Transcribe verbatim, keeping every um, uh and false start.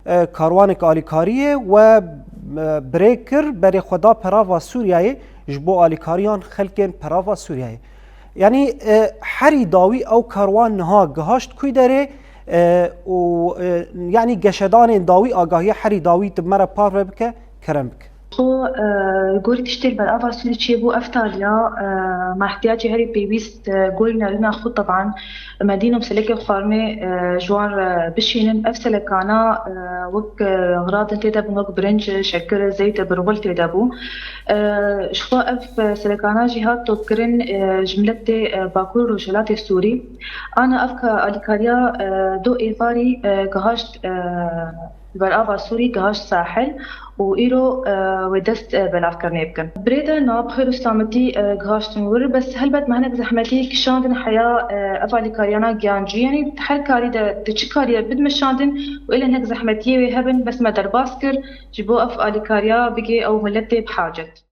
E, karwanek alîkariyê we, e, birê kir, berê xwe da perava Sûriyeyê ji bo alîkariyan xelkên perava Sûriyeyê. Yanî, e, herî dawî ew karwan niha gihaşt kûy derê, e, û, e, yanî geşedanên dawî, agahiya herî dawî tu me re parve bike, kerem bike. Xwe, e, gorî tiştê li berava Sûrî çêbû, ev taliya, e, me ihtiyacê herî pêwîst, e, gorî nerîna xwe teban, me dîn û selekê xwarinê, e, ji wan re bişînin. Ev selekana, e, wek, e, xiradin tê de bûn, wek birinc, şekir, zeyt, birxul tê de bû. E, ji xwe ev, e, selekana jî hat topkirin, e, ji miletê, e, Bakur û Rojhilatê Sûrî. Ana ev ka alîkariya, e, do êvarî, e, gihaşt, e, li berava Sûrî, gihaşt sahil û îro, e, wê dest, e, belavkirinê bikin. Birê de niha bi xêr û selametî, e, gihaştin wir, bes helbet me hinek zehmetî kişandin heya, e, ev alîkariyana gihancî. Yanî her karî de tu çi karî ye bidme şandin û êlê hinek zehmetiyê wê hebin, bes me derbas kir ji bo ev alîkariya bigê ew miletê bi hacet.